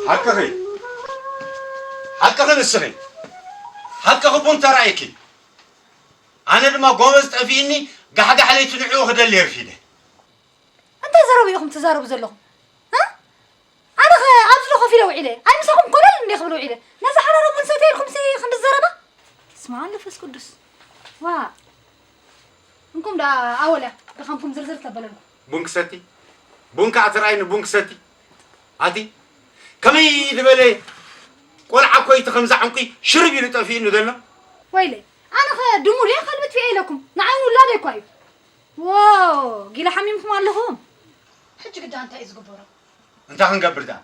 ሓቅኺ፣ ሓቅኺ ንስኺ፣ ሓቅኺ ቡን ተራእይኪ። ኣነ ድማ ጎበዝ ጠፊእኒ፣ ጋሕጋሕ ለይቲ ንዕኡ ክደሊ የርፊደ። እንታይ ዘረቡ ኢኹም ትዛረቡ ዘለኹም? እ? ኣነ ኸ ኣብዚ ዶ ኮፍ ኢለ ውዒለ? ኣይ ምሳኹም ኮለል እንደ ክብል ውዒለ። ነዛ ሓራሮ ቡን ሰትየ ኢልኩም ሲ ክንዲ ዘረባ? ስማ መንፈስ ቅዱስ። ዋ። እንኩም ደኣ ኣወልያ ድኻምኩም ዝርዝር ተበለልኩም። ቡን ክሰቲ? ቡን ከኣ ትርኣይኒ ቡን ክሰቲ? ኣቲ ከመይ ዝበለ ቆልዓ እኮ እቲ ከምዛ ዕንቁ ሽርብ ኢሉ ጠፊእኒ ዘሎ። ወይለይ፣ ኣነ ኸ ድሙ ድየ ከልቢ ትፊኤ ኢለኩም? ንዓይ ውላደይ እኳ እዩ። ዎ፣ ጊላ ሓሚምኩም ኣለኹም። ሕጂ ግዳ እንታይ እዩ ዝግበሮ? እንታይ ክንገብር ደኣ?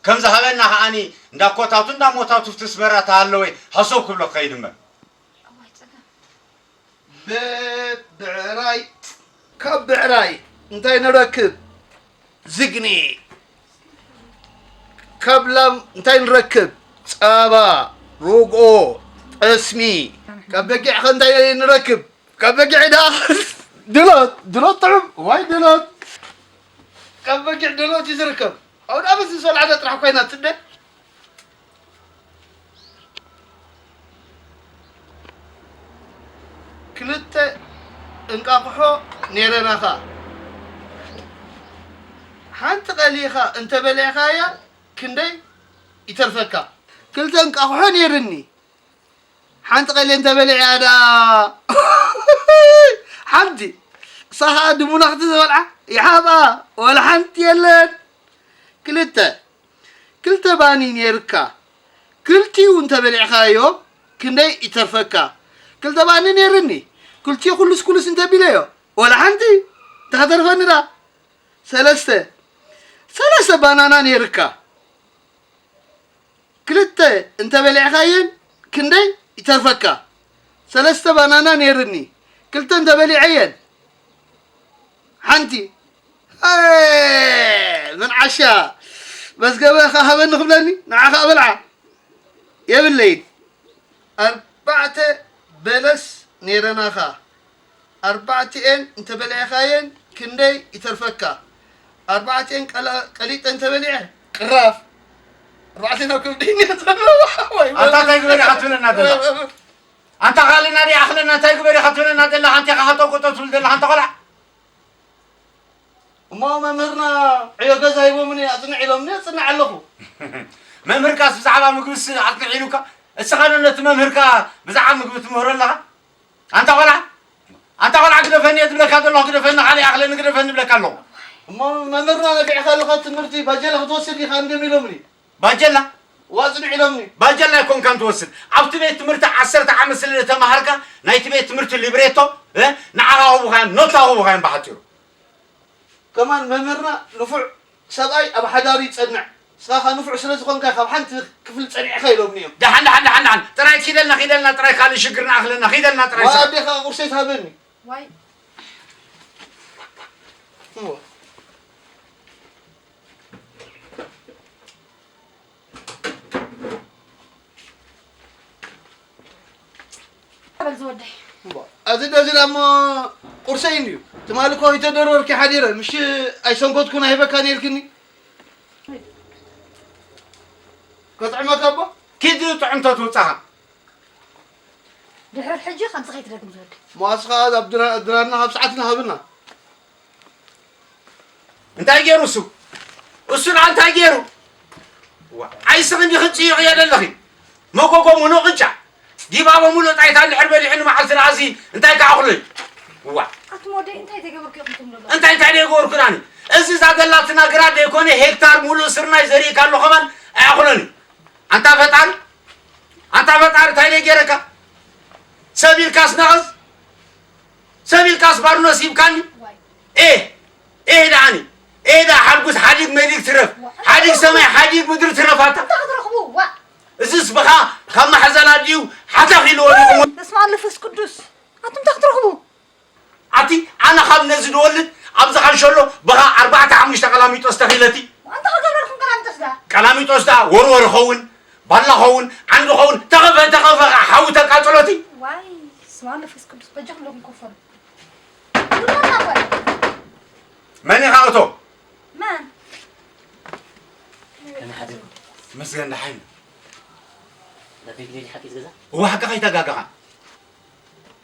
ከም ዝሃበና ከኣኒ እንዳ ኮታቱ እንዳ ሞታቱ ፍትስመራ ተሃለወ ሃሰው ክብሎ ክኸይድ እምበር። እዋይ ጸገም። ብብዕራይ ካብ ብዕራይ እንታይ ንረክብ? ዝግኒ። ካብ ላም እንታይ ንረክብ? ጸባ፣ ርግኦ፣ ጠስሚ። ካብ በጊዕ ኸ እንታይ ንረክብ? ካብ በጊዕ ደኣ ድሎት፣ ድሎት ጥዑም፣ ዋይ ድሎት። ካብ በጊዕ ድሎት እዩ ዝርከብ። ኣብኡ ደኣ በዚ ዝሰልዓና ጥራሕ ኮይና ትደ። ክልተ እንቃቑሖ ኔረናኻ። ሓንቲ ቀሊኻ እንተበሊዕኻያ ክንደይ ይተርፈካ? ክልተ እንቃቑሖ ኔርኒ። ሓንቲ ቀልየ እንተበሊዐያ ደኣ ሓንቲ። እሳ ኸኣ ድሙናኽቲ ዝበልዓ ይሓብኣ፣ ዋላ ሓንቲ የለን። ክልተ፣ ክልተ ባኒ ኔርካ፣ ክልቲኡ እንተበሊዕካዮ ክንደይ ይተርፈካ? ክልተ ባኒ ኔርኒ፣ ክልቲኡ ኩሉስ ኩሉስ እንተቢለዮ፣ ዋላ ሓንቲ፣ እንታይ ከተርፈኒ ደኣ? ሰለስተ፣ ሰለስተ ባናና ኔርካ፣ ክልተ እንተበሊዕካየን ክንደይ ይተርፈካ? ሰለስተ ባናና ኔርኒ፣ ክልተ እንተበሊዐየን ሓንቲ። ኣየ፣ ምን ዓሻ መዝገበ ከሃበኒ ክብለኒ፣ ንዓኻ እበልዓ የብለይን። ኣርባዕተ በለስ ኔረናኻ፣ ኣርባዕቲኤን እንተበሊዕኻየን ክንደይ ይተርፈካ? ኣርባዕቲኤን ቀላ-፣ ቀሊጠ እንተበሊዐ ቅራፍ። ኣርባዕቲኤን ኣብ ከብደይ እኒኦ ዘለዋ። ወይ ኣታ እንታይ ግበር ኢኻ ትብለና ዘለኻ? ኣንታ ካልእና ዶ ይኣኽለና እንታይ ግበር ኢኻ ትብለና ዘለኻ? ኣንታ ኢኻ ሃጠው ቆጠው ትብል ዘለኻ ኣንታ ቆልዓ። እሞ መምህርና ዕዮ ገዛ ሂቦምኒ ኣጽንዕ ኢሎምኒ፣ እጽንዕ ኣለኹ። መምህርካስ ብዛዕባ ምግብስ ኣጽንዕ ኢሉካ? እስኻ ዶ ነቲ መምህርካ ብዛዕባ ምግቢ ትምህሮ ኣለኻ? ኣንታ ቆልዓ፣ ኣንታ ቆልዓ ግደፈኒ እየ ዝብለካ ዘለኹ፣ ግደፈኒ፣ ካልእ ይኣኽለኒ፣ ግደፈኒ እብለካ ኣለኹ። እሞ መምህርና ነፊዕካ ኣለኻ ትምህርቲ፣ ባጀላ ክትወስድ ኢኻ እንድዮም ኢሎምኒ። ባጀላ? ዋጽንዕ ኢሎምኒ። ባጀላ ኣይኮንካን ትወስድ። ኣብቲ ቤት ትምህርቲ ዓሰርተ ዓመት ስለ ዝተማሃርካ፣ ናይቲ ቤት ትምህርቲ ሊብሬቶ፣ እ፣ ንዓኻ ኣቕቡኻዮም፣ ኖታ ኣቕቡኻዮም ብሓጺሩ። ከማን መምህርና ንፉዕ ሰብኣይ ኣብ ሓዳሩ ይጸንዕ። ንስኻ ኸኣ ንፉዕ ስለ ዝኾንካ ካብ ሓንቲ ክፍሊ ጸኒዕካ ኢሎምኒ እዮም። ደሓን፣ ደሓን፣ ደሓን፣ ደሓን። ጥራይ ኪደልና፣ ኪደልና፣ ጥራይ ካልእ ሽግር ንኣኽለና፣ ኪደልና ጥራይ ዋ ስራሕ። ኣዴኻ ቁርሰይ ትሃበኒ። ዋይ። እሞ። በል ዝወደይ። እሞ፣ እዚ ዶ እዚ ደሞ ቁርሰይ እንድዩ። ትማሊ እኮ ይተደርበርኪ ሓዲረ፣ ምሽ ኣይሰንኮትኩን ኣይበካን ኢልክኒ። ከጥዕመካ እቦ? ኪድ ጥዕምቶ ትውጻኻ። ድሕር ሕጂ ከምዚ ከይትደግም ዝወደይ። እሞ ኣስኻ ኣብ ድራ-፣ ድራርና ኣብ ሰዓትና ሃብና። እንታይ ገይሩ እሱ? እሱ ደኣ እንታይ ገይሩ? ዋ፣ ኣይስኽን ዲኽን ጽይቕ እየ ዘለኺ? መጎጎ ሙሉእ ቅጫ፣ ጊባቦ ሙሉእ ጣይታ እንድሕር በሊዑ ንመዓልቲ ደኣ እዚ እንታይ ከኣኽሎ እዩ? ዋ። ኣቱም ወደይ እንታይ ዘይገበርኩ ኢኹም ትብሉ ኣለኹም? እንታይ እንታይ ዘይገበርኩ ዳኒ? እዚ እዛ ዘላትና ግራት ዘይኮነ ሄክታር ሙሉእ ስርናይ ዘሪእካ ኣሎ ከማን ኣይኣኽሎን እዩ። ኣንታ ፈጣሪ፣ ኣንታ ፈጣሪ እንታይ ደይ ገይረካ? ሰብ ኢልካስ ነቐዝ፣ ሰብ ኢልካስ ባርኖስ ሂብካኒ። ዋይ። ኤህ፣ ኤህ ደኣኒ፣ ኤህ ደኣ ሓድጉስ ሓዲግ መዲግ ትረፍ፣ ሓዲግ ሰማይ ሓዲግ ምድሪ ትረፍ ኣታ። እንታይ ክትረኽቡ? ዋ። እዝስ ብኻ ካብ ማሕዘና ድዩ ሓታኽ ኢሉ ወዲቑ? በስመ ኣብ መንፈስ ቅዱስ። ኣቱም እንታይ ክትረኽቡ? ኣቲ ኣነ ካብ ነዚ ዝወልድ ኣብዚ ካንሸሎ ብኻ ኣርባዕተ ሓሙሽተ ቀላሚጦስ ተኺለቲ። ኣንታ ከገብረልኩም ቀላሚጦስ ደኣ? ቀላሚጦስ ደኣ ወርወር ኸውን፣ ባላ ኸውን፣ ዓንዲ ኸውን፣ ተኸፈ፣ ተኸፈ፣ ሓዊ ተቃጽሎቲ። ዋይ፣ ስማ መንፈስ ቅዱስ፣ በጃኹም ለኩም ኮፈሉ። ጉድ በላ እኮ። መን ኢኻ እቶ? መን? ከመይ ሓዲርኩም? መስገን ደሓን። ናብ ቤት ቤት ሓቂ ዝገዛ እዋ ሓቂ ከይተጋገኻ።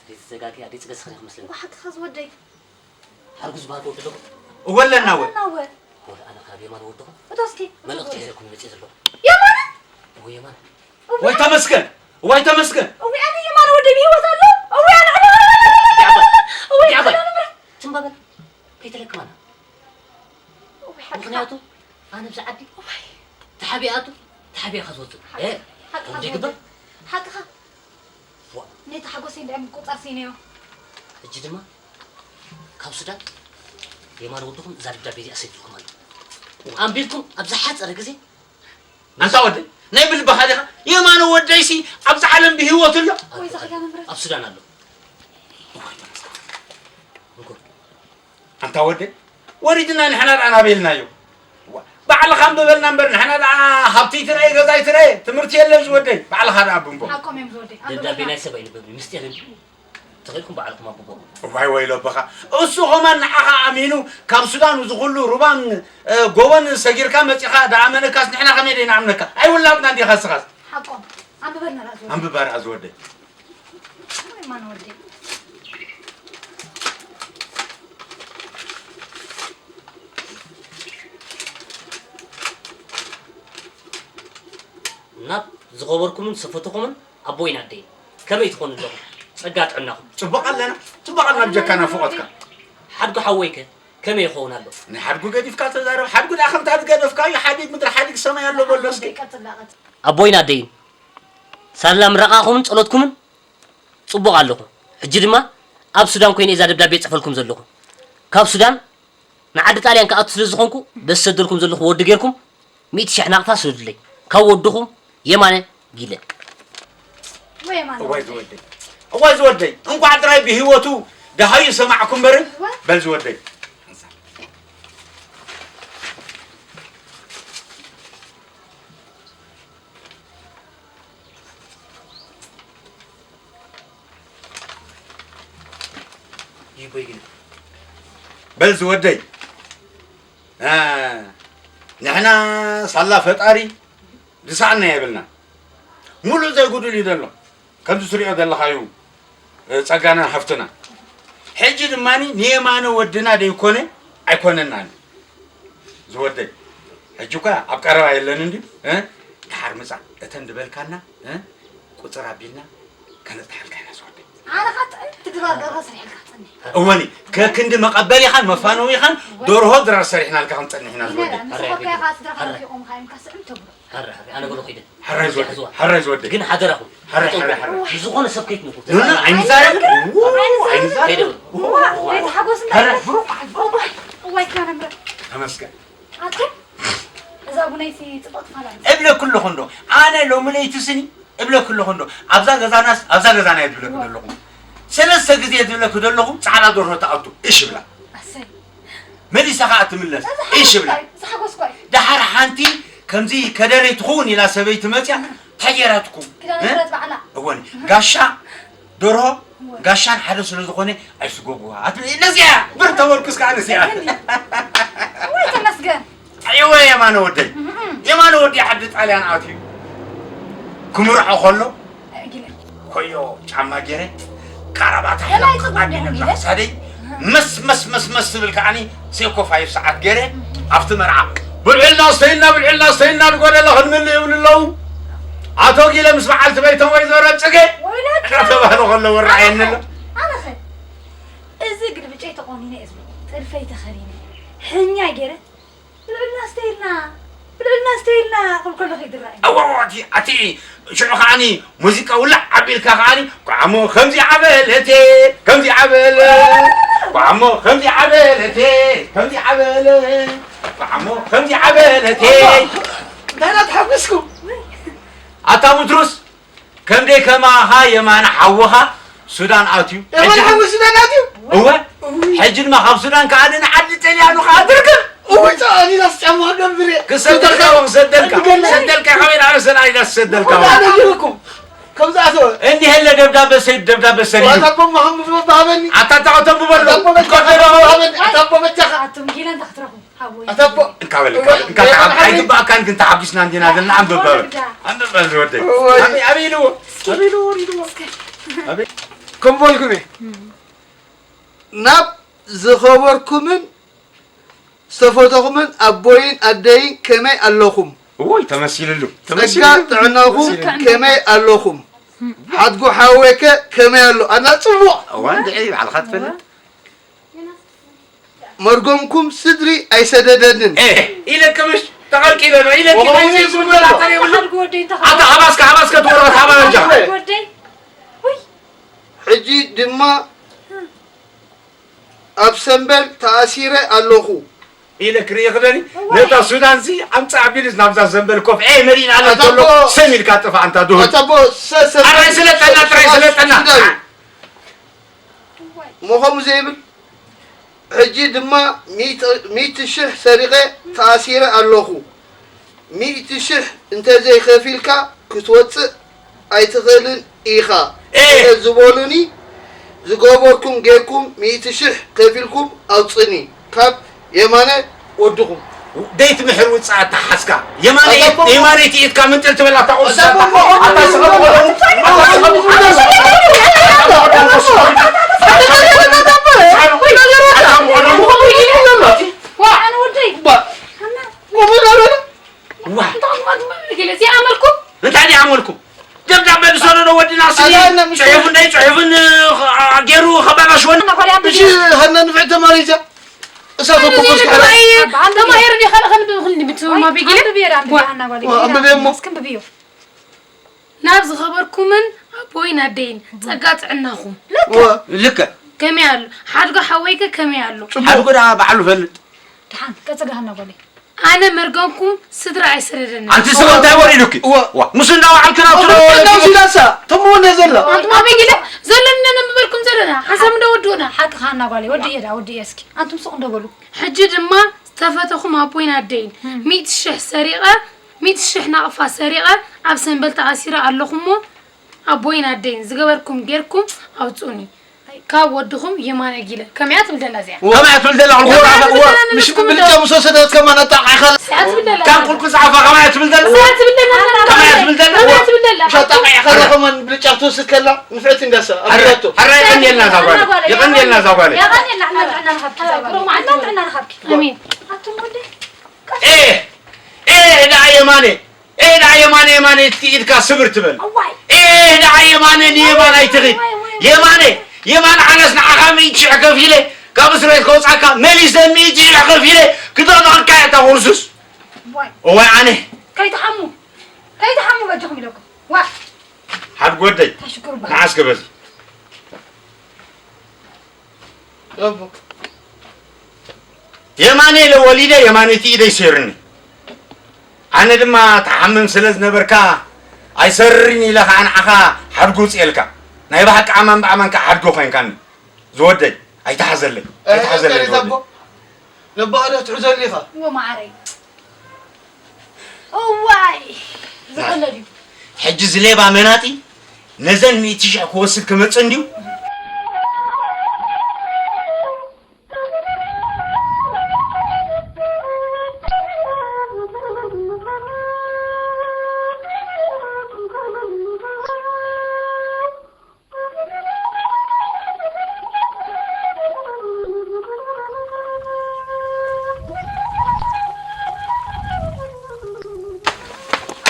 ዘይተዘጋጊ ኣደይ ጽገ ስኽሪ ክመስለኒ። ሓቅኻ ዝወደይ። ሓርጉዝ በሃል ወዲ ኣለኹ። እወለና ወ ናወ ወላ ኣነ ካብ የማን ወድኹም እቶ እስኪ መልእኽቲ ሒዘልኩም መጽእ ዘለኹ። የማነ ወይ የማን ወይ ተመስገን። ወይ ተመስገን። እዊ ኣነ የማነ ወደይ ብህይወት ኣሎ። እዊ ኣነ እዊ ዲዓባይ ዲዓባይ ትምባበል ከይተለክማና እዊ ሓቅኻ ምኽንያቱ ኣነ ብዛ ዓዲ ተሓቢኣቱ ተሓቢኣ ከዝወፅእ እ ከምዚ ይግበር ሓቅኻ ዋ ነቲ ሓጎሰይ እንድዒ ምቁፃር ስኢነዮ። ሕጂ ድማ ካብ ሱዳን የማን ወድኹም እዛ ደብዳቤ እዚኣ ሰዲድኩም ኣሎ። ኣንቢብኩም ኣብ ዝሓፀረ ግዜ ኣንታ ወደይ ናይ ብልብኻ ዲኻ የማነ ወደይሲ ኣብዛ ዓለም ብህይወት ኣሎ። ወይ ዝኽዳነ ምረት ኣብ ሱዳን ኣሎ። እንኮ ኣንታ ወደይ ወሪድና ንሕና ደኣ ናበይ ኢልናዮ። ዋ፣ ባዕልኻ ኣንብበልና እምበር ንሕና ደኣ ሃብቲ ትረኤ ገዛይ ትረኤ ትምህርቲ የለን ዝወደይ ባዕልኻ ደኣ ብንቦ። ሓቆም እዮም ዝወደይ ኣንብበልና። ደብዳቤ ናይ ሰብ ኣይንብብን ምስጢር እዩ። ተኸኢልኩም ባዕልኩም ኣንብቦ። እዋይ ወይለበኻ እሱ ኸማን ንዓኻ ኣሚኑ ካብ ሱዳን እዚ ኩሉ ሩባን እ፣ ጎቦን ሰጊርካ መጺኻ ደኣመነካስ ንሕና ከመይ ደይ ንኣምነካ ኣይውላጥና እንዲኻ ስኻስ ሓቆም ኣንብበልና ራእዞ ኣንብባ ርኣ ዝወደይ ማን ወደይ ናብ ዝኸበርኩምን ዝፈተኹምን ኣቦይን ኣደይን ከመይ ትኾኑ ኣለኹም? ጸጋ ጥዕናኹም። ጽቡቕ ኣለና ጽቡቕ ኣለና ብጀካ ናፍቖትካ ሓድጉ ሓወይከ ከመይ ይኸውን ኣሎ? ንሓድጉ ገዲፍካ ተዛረብ ሓድጉ ደኣ ከምታ ዝገደፍካዮ ሓዲግ ምድሪ ሓዲግ ሰማይ ኣሎ በሎ እስኪ ቀጽላ ቀጽ ኣቦይን ኣደይን ሳላ ምረቓኹምን ጸሎትኩምን ጽቡቕ ኣለኹ። ሕጂ ድማ ኣብ ሱዳን ኮይነ እዛ ደብዳቤ ጽፈልኩም ዘለኹ። ካብ ሱዳን ንዓዲ ጣልያን ክኣቱ ስለ ዝኾንኩ በዚ ሰደልኩም ዘለኹ ወዲ ጌርኩም ሚእቲ ሽሕ ናቕፋ ስደዱለይ። ካብ ወድኹም የማነ ጊለ። ወይ ማን እዋይ ዝወደይ እዋይ ዝወደይ እንኳዕ ጥራይ ብህይወቱ ደሃዩ ሰማዕኩ እምበርን በል ዝወደይ ይቦይ ግን በል ዝወደይ እ፣ ንሕና ሳላ ፈጣሪ ዝሰኣና የብልና ሙሉእ ዘይጉዱል እዩ ዘሎ ከምዚ ትሪኦ ዘለኻዩ እ፣ ጸጋና ሃፍትና ሕጂ ድማ ንየማነ ወድና ደይኮነ ኣይኮነናን ዝወደይ ሕጂ እኳ ኣብ ቀረባ የለን እንድዩ እ፣ ድሓር ምጻ እተን ዝበልካና እ፣ ቁጽር ኣቢልና ከነጽንሓልካ ኢና ዝወደይ ኣነ ኻጥዕም ትድራር ደርሆ ሰሪሕልካ ትጸንሕ እወኒ ከክንዲ መቐበሊኻን መፋነዊኻን ደርሆ ድራር ሰሪሕናልካ ክንጸንሕ ኢና ዝወደይ ንስኻ እኮ ኢኻ ስድራኻ ረፊቖምኻ እዮም ካስዕም ተብሎ ሓረ ሓረ ኣነ በሎ ኸይደ ሕራይ ዝወደይ ሕራይ ዝወደይ ግን ሓደራኹም ሕራይ ሕራይ ሕራይ ዝኾነ ሰብ ከይትነግሩ ኑና ኣይንዛረብ ከይደ ወይታ ሓጎስ እንታይ እዋይ ክዳነ ምረት ተመስገን ኣቶ እዛ ቡነይቲ ጽብቕቲ ፋላ እብለኩ ኣለኹ እንዶ ኣነ ሎሚ ለይቲ ስኒ እብለኩ ኣለኹ እንዶ ኣብዛ ገዛናስ ኣብዛ ገዛና እየ ዝብለኩ ዘለኹ ሰለስተ ግዜ ዝብለኩ ዘለኹ ጻዕዳ ደርሆ ትኣቱ እሽ ብላ ኣሰይ መሊሳ ከዓ ትምለስ እሽ ብላ ዝሓጎስኳ እዩ ደሓር ሓንቲ ከምዚ ከደረይ ትኸውን ኢላ ሰበይቲ መፅያ እንታይ ገይራትኩም ክዳን ምረት ባዕላ እወን ጋሻ ደርሆ ጋሻን ሓደ ስለ ዝኾነ ኣይስጎግዋ ነዚኣ ብር ተመርኩስ ከዓ ነዚኣ ወይ ተመስገን እወ የማነ ወደይ የማነ ወዲ ዓዲ ጣልያን ኣትዩ ክምርዖ ከሎ ጊለ ኮዮ ጫማ ገይረ ካራባታ ከመይ ሒዛ ጽቡቕ ኣቢለ ደኣ ብላሕሳደይ መስ መስ መስ መስ ዝብል ከዓኒ ሴኮ ፋይፍ ሰዓት ገይረ ኣብቲ መርዓ ብልዕልና ስተይልና ብልዕልና ስተይልና ዝጎደለ ክንምልእ ይብሉ ኣለዉ ኣቶ ጊለ ምስ በዓልቲ በይቶም ወይዘሮ ጽገ ወይለካ እናተባህለ ከሎ ወረዓየኒ ኣሎ ኣነኸ እዚ ግልብጨይ ተቆኒነ እየ ዝብል ጥልፈይ ተኸዲነ ሕኛ ገይረ ብልዕልና ስተይልና ብልዕልና ስተይልና ክብል ከሎ ከይድራእዩ ኣዋዋቲ ኣቲ ሽዑ ከዓኒ ሙዚቃ ውላዕ ኣቢልካ ከዓኒ ቋዕሞ ከምዚ ዓበለቴ ከምዚ ዓበለ ቋዕሞ ከምዚ ዓበለቴ ከምዚ ዓበለ ቋዕሞ ከምዚ ዓበለቴ እንታይ ተሓጉስኩም ኣታ ሙትሩስ ከምደይ ከማኻ የማነ ሓውኻ ሱዳን ኣትዩ የማነ ሓዊ ሱዳን ኣትዩ እወ ሕጂ ድማ ካብ ሱዳን ከዓኒ ንዓዲ ጠልያኑ ከዓ ትርከብ እውይ ጸዋኒ ላስጫማ ገብር ክሰደልካ ወ ክሰደልካ ሰደልካ ከመይ ንዓመ ሰንዓ ኢላ ትሰደልካ ወ ኣነግርኩም ከምዚ ኣቶ እንዲህ ያለ ደብዳቤ ሰይድ ደብዳቤ ሰይድ ዋታቦ መሐመድ ወባሃበኒ ኣታ ተቐተም ብበሎ ኣታቦ በጃኻ ቀደሎ ወባሃበኒ ኣታቦ በጃኻ ኣቱም ጊለ እንታይ ክትረኽቡ ኣታ ኣቦ፣ እንካ በል፣ እንካ በል፣ እንካ ተዓብ-፣ ኣይግባእካን ግን ተዓቢስና እንዲና ዘለና። ኣንብብ በል። ኣንብብ በል ዝወደይ። ኣበይ፣ ኣበይ ኢልዎ? ኣበይ ኢልዎ? ወሪድዎ? ኣበይ? ከም በልኩም እየ። ናብ ዝኸበርኩምን ዝተፈተኹምን ኣቦይን ኣደይን ከመይ ኣለኹም? እዎይ፣ ተመሲልሉ። ጸጋ ተመሲልሉ። ጥዕናኹም ከመይ ኣለኹም? ሓድጉ ሓወይከ ከመይ ኣሎ? ኣና ጽቡቕ። እዋ፣ እንድዒ ባዕልኻ ትፈልጥ። መርገምኩም ስድሪ ኣይሰደደንን። ኤ፣ ኢለኪ ምሽ፣ ተቐልቂለ ነው፣ ኢለኪ ወኸ ምሽ፣ ወኸ ዝብላ ወኸ ተሪብሉ። ሓድጉ ወደይ እንተ ኣታ ሃባስካ፣ ሃባስካ ትወርዖ፣ ሃባ መንጃ። ሓድጉ ወደይ። ውይ። ሕጂ ድማ ኣብ ሰንበል ተኣሲረ ኣለኹ። ኢለ ክርኢ ክደኒ፣ እዋይ። ነታ ሱዳንሲ ኣምጻ ኣቢልስ ናብዛ ሰንበል ኮፍ፣ ኤ፣ መሊእና ኣለ ኣታ ተሎ፣ እኮ ሰም ኢልካ ጥፋ ኣንታ ድሁል። ኣታ እኮ ሰ-፣ ሰ-፣ ጥራይ ስለጠና፣ ጥራይ ሰ-፣ ስለጠና። ሱዳን። እሞ ከምኡ ዘይብል፣ ሕጂ ድማ ሚእቲ፣ ሚእቲ ሽሕ ሰሪቐ ተኣሲረ ኣለኹ። ሚእቲ ሽሕ እንተዘይከፊልካ ክትወጽእ ኣይትኽእልን ኢኻ፣ ኤ! ስለ ዝበሉኒ፣ ዝገበርኩም ጌርኩም ሚእቲ ሽሕ ከፊልኩም ኣውጽእኒ ካብ የማነ ወድኹም። ደይትምሕር ውጽእ ኣታ ሓስካ። የማነ ኣታ እኮ የማነ ትኢትካ ምንጥል ትበል ኣታ ቁርሲ ኣታ ኣታ እኮ ኣታ ስኸብ ቆሎ፣ ኣታ ስኸብ ቆሎ፣ ኣታ ስኸብ ቆሎ፣ ኣታ ስኸብ ቆሎ፣ ዋ! እንታይ ድኣ ኣመልኩም? ደብዳበ ዝሰደዶ ወድና ስኒ ኣታ እና ምሽ-፣ ጽሑፍ እንደይ ጽሑፍን፣ እ፣ ገይሩ ከባባሽወን። እና ጓል እሺ፣ ኣንብብዮ። ሃና ንፍዕ ተማሪዛ። እሳት እኮ እዚ በስኩ ነገር ዓላ። ኣይ፣ ተማሂር እንዲ ካልእ ከንብብ ክል እንዲ ብትማ ወይ፣ ቢጊለ? ኣንብብዮ ዳ፣ ኣንብብዮ፣ ዋ፣ ሃና ጓል ዋ፣ እየ። ኣንብብዮ እሞ። እስኪ ኣንብብዮ። ናብ ዝኸበርኩምን ኣቦይን ኣደይን ጸጋ ጥዕናኹም። ዋ። ልክዕ። ከመይ ኣሎ? ሓድጎ ሓወይከ ከመይ ኣሎ? ጽቡቕ። ሓድጎ ደኣ ባዕሉ ፈልጥ። ደሓን፣ ቀጽሊ ሃና ጓለይ። ኣነ መርገምኩም ስድራ ኣይሰደደኒ። ኣንቲ ስቕ እንታይ ወሪዱኪ? እወ። ዋ፣ ምስ እንዳወዓልክና እወ፣ ትዶ-፣ እንዳውሲዳሳ፣ ተምዎ እንደ ዘላ። ኣንቱም ኣበይ ገለ ዘለኒ ነንብበልኩም ዘለና። ሓሳብ እንደ ወድኡና። ሓቅኻ ሃና ጓለይ፣ ወዲ እየ ዳ፣ ወዲ እየ እስኪ። ኣንቱም ስቕ እንደ በሉ። ሕጂ ድማ ዝተፈተኹም ኣቦይን ኣደይን፣ እም። ሚእቲ ሽሕ ሰሪቐ፣ ሚእቲ ሽሕ ናቕፋ ሰሪቐ፣ ኣብ ሰንበል ተኣሲረ ኣለኹ እሞ፣ ኣቦይን ኣደይን ዝገበርኩም ጌርኩም ኣውጹኒ። ካብ ወድኹም የማነ ጊለ። ከመይ እያ ትብል ዘላ እዚኣ? ከመይ እያ ትብል ዘላ? ከመይ እያ ትብል ዘላ? ምሽ ብልጫ ምስ ወሰደት ከማን ኣጣቃዕካ። እዚኣ ትብል ዘላ። ካብ ቁልቁል ዝዓፋ ከመይ እያ ትብል ዘላ? እዚኣ ትብል ዘላ። ከመይ እያ ትብል ዘላ? ከመይ እያ ትብል ዘላ? ምሽ ኣጣቃዕካ ከማን ብልጫ ክትወስድ ከላ ንፍዕቲ እንዳሳ። ኣረ፣ ኣቢላቶ። ኣረ፣ የቐንየልና እዛ ጓል። የቐንየልና እዛ ጓል። የቐንየልና፣ ጥዕና ንሃብኪ እዛ ጓል። ጥዕና ንሃብኪ። ኣሜን። ኣቱም ወደይ። ኤ፣ ኤ፣ ደኣ የማነ፣ ኤ፣ ደኣ የማነ፣ የማነ፣ እቲ ኢድካ ስብር ትበል። እዋይ። ኤ፣ ደኣ የማነ፣ ንየማን ኣይትኺድ። እዋይ፣ እዋይ፣ እዋይ። የማነ፣ የማነ፣ ኣነስ ንዓኻ ሚእቲ ሽሕ ከፊለ፣ ካብ እስር ቤት ከውጻካ፣ መሊሰ ሚእቲ ሽሕ ከፊለ፣ ክጠቕጠቐካ እየ፣ እታ ኩርሱስ። እዋይ። እዋይ፣ ኣነ። ከይትሓሙ፣ ከይትሓሙ በጃኹም ኢለኩም። ዋ። ሓድጎ ወደይ፣ እንታይ ሽግሩ በል? ንዓ እስከ በዚ። የማነ ኢለ ወሊደ፣ የማነ እቲ ኢደይ ሰይሩኒ። ኣነ ድማ ትሓምም ስለ ዝነበርካ፣ ኣይሰርርን ኢለ ኸዓ ንዓኻ ሓድጎ ውፅኤልካ። ናይ ብሓቂ ኣማን ብኣማን ከዓ ሓድጎ ኮይንካኒ። ዝወደይ፣ ኣይትሓዘለይ፣ እ፣ ኣይትሓዘለይ ቀይሕ ዝወደይ። ኣቦ፣ ነባዕዶ ትሕዘሉ ኢኻ። እሞ መዓረይ። እዋይ! ዝቐለድ እዩ። ሕጂ እዚ ሌባ መናጢ ነዘን ሚእቲ ሽሕ ክወስድ ክመጽእ እንድዩ።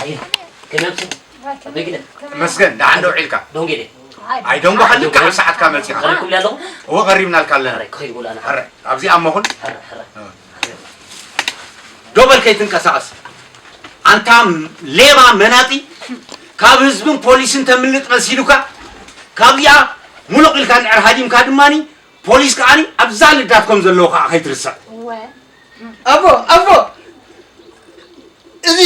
ኣየ፣ ከመይ ኣምሲ? ኣበይ ግደ? መስገን፣ ደሓን ዶ ውዒልካ? ዶንጌ ደ። ኣይ፣ ደንጎ ሓሊፍካ ኣብ ሰዓትካ መጺኻ። ቀሪብኩም ኣለኹ? እወ፣ ቀሪብናልካ ኣለና። ሕራይ፣ ክኸይድ በሉ ኣነ። ሕራይ፣ ኣብዚ ኣሞኹን። ሕራይ፣ ሕራይ። ዶ በል ከይትንቀሳቐስ። ኣንታ ሌባ መናጢ፣ ካብ ህዝብን ፖሊስን ተምልጥ መሲሉካ፣ ካብዚኣ ሙሉቕ ኢልካ እንድሕር ሃዲምካ ድማኒ፣ ፖሊስ ከዓኒ ኣብዛ ልዳት ከም ዘለዉ ከዓ ከይትርስዕ። እወ። ኣቦ፣ ኣቦ፣ እዚ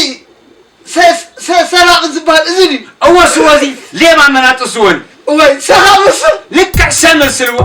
ሰ-፣ ሰ-፣ ሰራቒ ዝበሃል እዚ ድዩ? እወ፣ ስወ እዚ ሌባ መናጢ ስወን። እወይ፣ ሰኻቕ እሱ። ልክዕ ሰ መስልዎ።